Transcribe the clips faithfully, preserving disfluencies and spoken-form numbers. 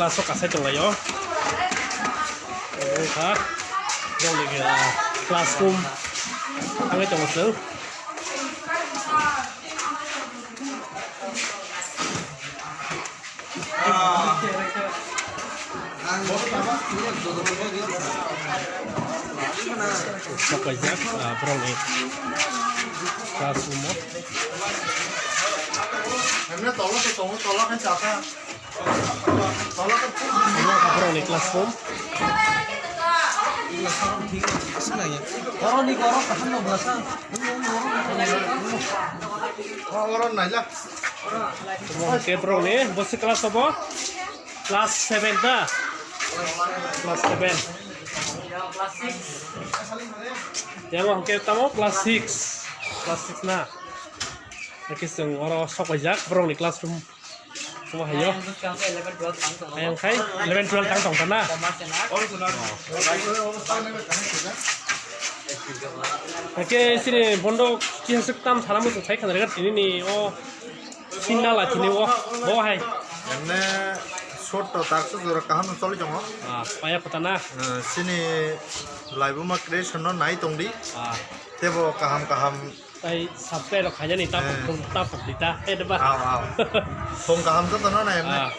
Class o kasai tonglaio. Wngkha, borokni, ah, classroom thangwi tongo chwng. Sok paijak, ah, borokni classroom o. Emne tolo to tongo, tolo khe chakha. Borokni classroom. Borokni borok kaham no bwsa. Oro naila. Omo hwnkhe borokni bosi class obo? Class seven da? Class seven. Yang hwnkhe tamo class six. Class six na? Hwnkhe chwng oro sok paijak borokni classroom. Omo hayo. Ayang khai eleven twelve tang tong tana. Hwnkhe chini bondo kisa swk tam sana muchung sai khana rega tini ni o sinna la tini o bo hai. Emne short to tak su jora kaham no choli tongo. Ah, paya kota na. Eh, chini laibuma creation no nai tongdi. Ah. Tebo kaham kaham. Tai subscribe rok khainani ta. Eh. Phung ta phung di ta. Eh, deba. Aw, aw. Phung kaham joto no nai emne. Ah.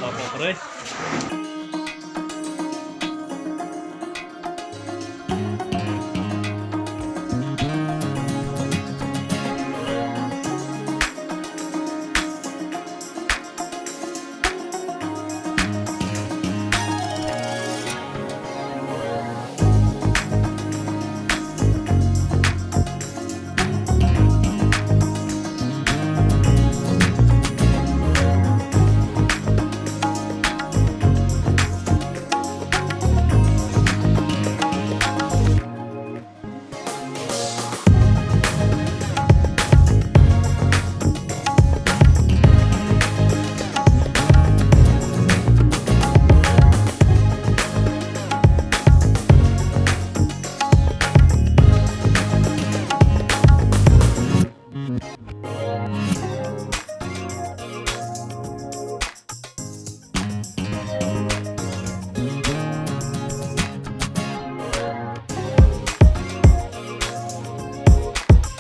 Top of re.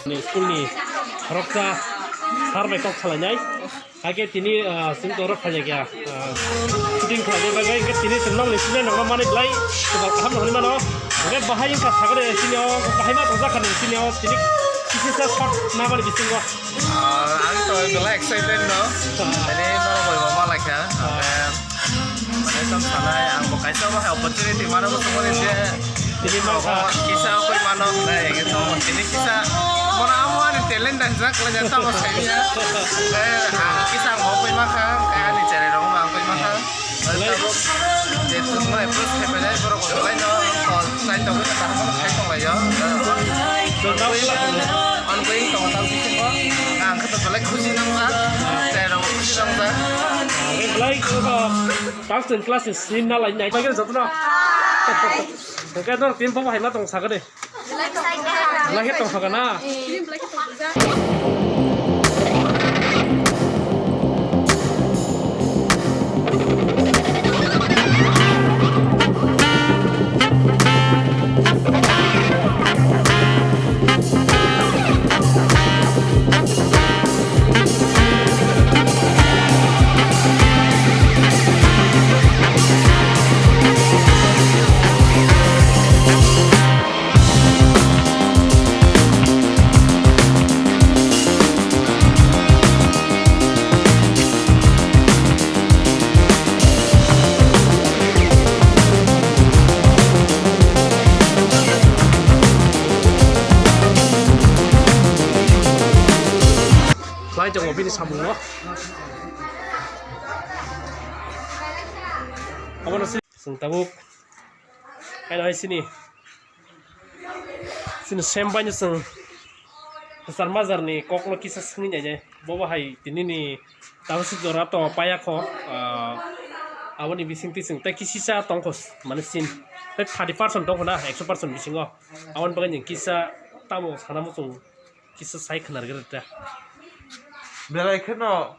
Ni school ni khoroksa sir bai kok salainai. Hakhe tini, ah, chwng toro khaijak ya, ah, shooting khlaina bagwi, hwnkhe tini chwng nokni student rokno manwi belai kwtal kaham no hwnwi mano. Hwnkhe bahai wngkha sakani chini o, bahai ma tongjak kha ni chini o, tini kisisa shot namani bisingo. Ah, ang to belai excited no. Ah. Tini norok bai bo malaikha. Ah. Mane tong sanai, ang bo kaisa bo hai opportunity mano bo tongmani je. Tini mano kisa koi mano, nai, tini kisa, mano amo ani talent dan jak kala jata mo sai ya. Eh, ang kisa ang bo koi makha, eh, ani channel rok ang koi makha. Belai. Tabuk je tongmani approach khe belai borok belai no, to sai to khe ta sai tong lai yo. Ongoing, ongoing tong tang sisi mo, ang khe to belai khusi nang jak, channel rok khusi nang jak. Belai ko. Class ten, class ten, sin na lai nai. Pakai jatuh na. Pakai dong, tim pom hai ma tong sakade. Belai khe tong sakana. Khlai tongo bini samung no. Obono se chwng tabuk. Haino hai sini, sini sem bai no chwng kwchar major ni kok no kisa swngwi nainai. Bo bo hai tini ni tabuk si jora to paya kho, ah, aboni bising twi chwng tei kisisa tong kho, mane sin tei thirty percent tong kho na, ekso percent bisingo. Aboni bagwi ni kisa tamo sana muchung. Kisa sai khwnar gre ta. Belai kheno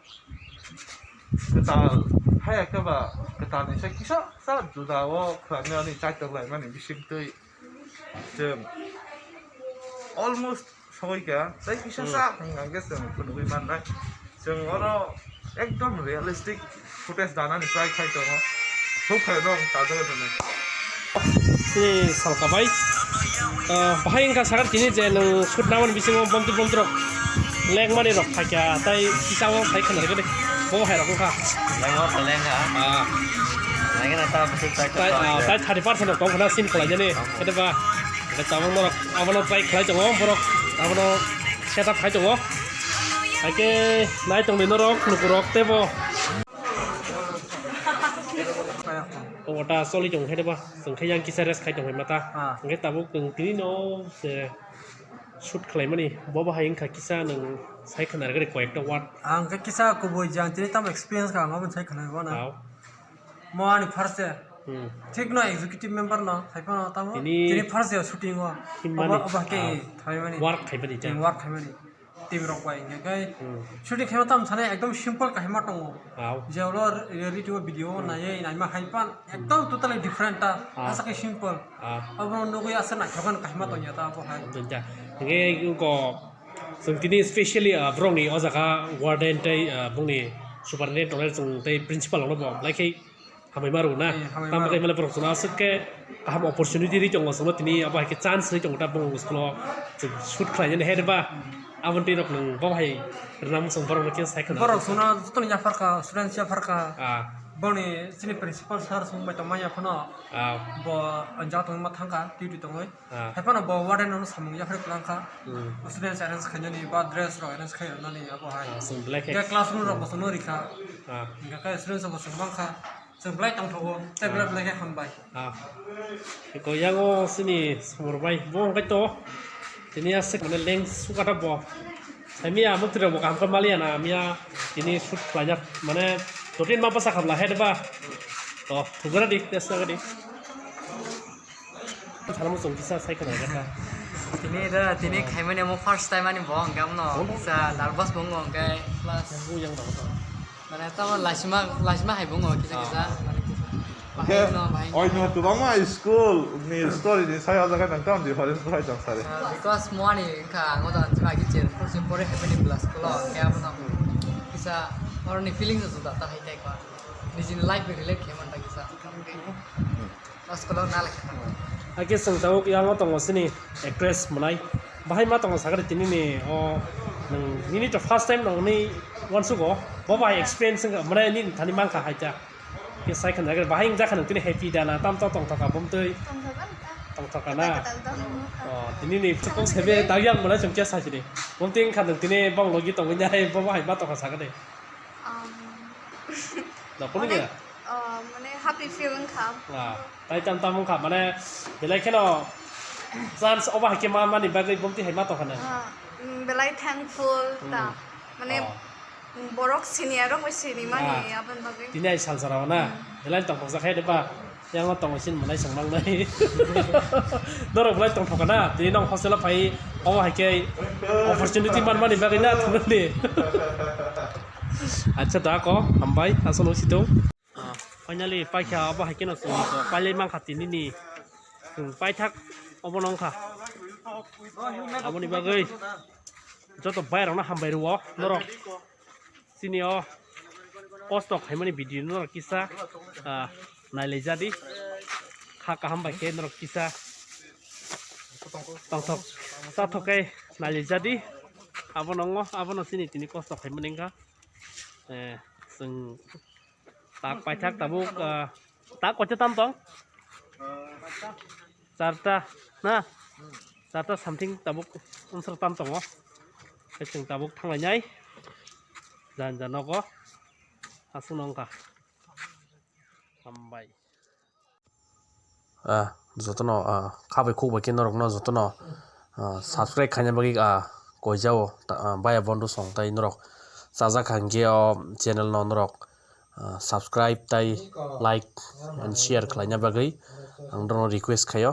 kwtal Hai khe ba kwtal ni se kisa sa juda o khwlangni ani chaitok lai mani bising twi chwng almost soi kha tei kisa Hmm. sa hwnka hwnkhe chwng phunugwi mannai. Chwng oro ekdom realistic footage danani try khai tongo. Huk khai rong tajagwi tongo. Chini salka bai, ah, bahai wngkha sakha tini je nwng shoot namani bisingo bomtwi bomtrok lengmani rok phaikha, tei kisa o sai khwna rwgwi bo hai rok wngkha. Lengmani rok lengkha. Ah. Lengna ta bwswk chai tei, ah, tei thirty percent rok tong khna scene khwlainani. Khe ba, khe tabuk norok abono try khlai tongo, borok abono setup khai tongo. Haikhe nai tongdi norok, lukurok teibo. Obo ta choli tong khe ba, chwng khe yang kisa rest khai tong mata. Ah. Hwnkhe tabuk chwng tini no se shoot khlaimani, bo bahai wngkha kisa nwng sai khwna rwgwi koyekta word. Ang khe kisa kubui jang tini tamo experience kha, ang aboni sai khwna rwgwi na. Hao. Mo ani first day. Hmm. Thik no executive member no, hai phano tamo. Tini tini first day shooting o. Himmani. Obo, obo khe Ah. thaimani. Work khaimani ta. Tini work khaimani. Team rok bai hingkhe kai Hmm. shooting khaima tam sanai ekdom simple kahaima tongo. Wow. Je ulo re-, re-, video Hmm. naiye naima hai pan Hmm. ekdom totally different ta. Ah. Asa khe simple. Ah. Abo nugui asa naithok kahaima Hmm. tongya ta abo hai. Tongya. Hingkhe ko chwng tini specially, ah, borokni o jaga warden tei, ah, bongni superintendent tongnai chwng tei principal rokno bo belai khe hambai ma rw na. Eh, hambai Tamo ma rw. Khe mele borok chwngno aswk khe kaham opportunity ri tongo, chwngno tini abo hai khe chance ri tongo ta bong school o chwng shoot khlai nani hai ba aboni twi rok nwng bo hai rwna muchung borok no khe sai khwna. Borok chwngno jotono yapharkha, students yapharkha. Ah. Boni chini principal sir chwng bai tongma yaphano Ah. bo jatong ma thangkha duty tongwi. Ah. Hai phano bo warden no samung yaphar kwlangkha. Hmm. Students arrange khainani ba dress rok arrange khai rwnani abo hai. Ah, chwng belai khe Khe classroom rok bo chwngno rikha. Ah. Hingkha khe students rok bo chwng mankha. Chwng belai tongthogo, tei belai Ah. belai khe hambai. Ah. Eko yango chini samung bai bo hwnkhe to tini aswk mane leng sukata bo. Hai miya mukti rok bo kaham khe maliya na miya tini shoot khlaijak mane totin ma bwsa khamla hai ba. To thugra di test di. Tini da tini khaimani mo first time ani bo hwnkhe amno kisa nervous bo wngo hwnkhe plus. Mane tamo laisima, laisima hai bo wngo kisa kisa, mane kisa. Bahai no, bahai no. Oino kwbangma school ni story ni sayo jaga nang tamo difference bahai tong sari. Ah, because mo ani wngkha ang oda anjima agi chair four se pore happy ni plus kolo, kaya mo na kisa, oroni feelings juda ta hai tai ko. Nijini life ni relate khe man ta kisa. Plus kolo na lekha. Ake sung tau yang o tongo sini actress mwnai. Bahai ma tongo sakari tini ni o nini to first time nong ni wansugo. Bo bahai experience wngkha mwnai nini thani mankha hai ta. Ke sai khana bahai wngjakha nang tini happy dana tam to tongthoka bumtwi. Tongthoka na. Tongthoka na. Katal katal tongthoka. Oh, tini ni chukung sebe dagyang mwnai chum kya sajini. Bumtwi wngkha nang tini bong logi tongwi nai bo bahai ma tongkha sakari. Um, Nokoni onek, gaya? Uh, mane happy feel wngkha. Ah, tai tam tam wngkha, mane belai kheno chance obo hai khe ma mani bagwi bumti hai ma tongkha nang. Ah, mm, belai thankful ta. Hmm. Mane, oh, mm, borok senior rok bai sini mani, ah, aboni bagwi. Tini ai sal jora o na. Hmm. Belai tongthokjak hai de ba. Yang o tongo sin mwnai song mangnai. Norok belai tongthoka na, tini nong hostel o phai obo hai khe opportunity manmani bagwi na thangni. Acha da ko, hambai, aswk no situng. Ah, finally paikha obo hai khe no chwng pailai mankha tini ni. Chwng paithak obo no wngkha. Aboni bagwi joto bhai rok no hambai rwo norok. Chini o kosto khaimani video no kisa, ah, nailaijadi. Kha kaham bai khe norok kisa tongthok chathok khe nailaijadi. Abono wngo, abono chini tini kosto khaimani wngkha. Eh, chwng tak paithak tabuk, ah, tak koita tam tong? Charta na? Charta something tabuk unsur tam tongo. Khe chwng tabuk thanglainai. Jan jan nogo. Aswk no wngkha. Hambai. Ah, jotono, ah, kha bai khuk bai khe norokno jotono, ah, subscribe khaina bagwi, ah, koijao, ah, baya bondo song tai norok chajak kha hwnkhe o channel no norok, ah, subscribe tai like and share khlaina bagwi ang norokno request khaio.